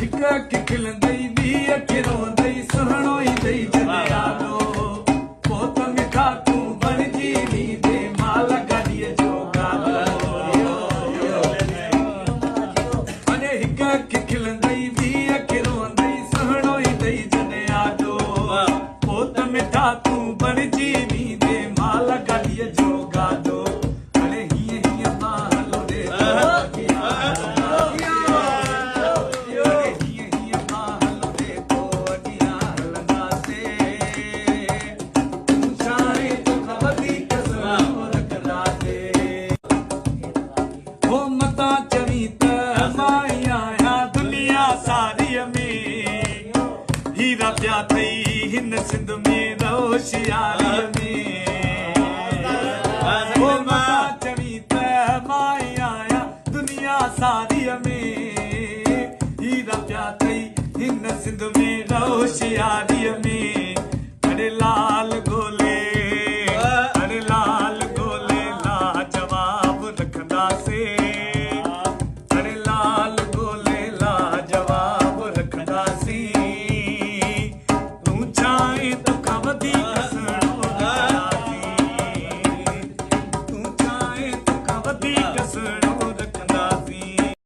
هڪ اک کلندئي، ٻي اک روئندئي، سهڻو ايندئي جڏهن آڏو، پوء ته مٺا تون بڻجي ويندين مال گاڏيء جو گاڏو. اڙي هڪ اک کلندئي، ٻي اک روئندئي، سهڻو ايندئي جڏهن آڏو، پوء ته مٺا تون بڻجي ويندين مال گاڏيء جو گاڏو. اڙي هيئن هيئن ٻانهن لوڏي ٿو اڳيان هلنداسين، اڙي هيئن هيئن ٻانهن لوڏي ٿو اڳيان هلنداسين، تون ڇاهين توکان وڌيڪ سهڻو رکنداسين. هو متان چوين ته مان ئي آهيان دنيا ساريء ۾، هيرا پيا اٿئي هن سنڌ ۾ رهه هوشياريء ۾. هو متان چوين ته مان ئي آهيان دنيا ساريء ۾، هيرا پيا اٿئي هن سنڌ ۾ رهه هوشياريء ۾. اڙي لا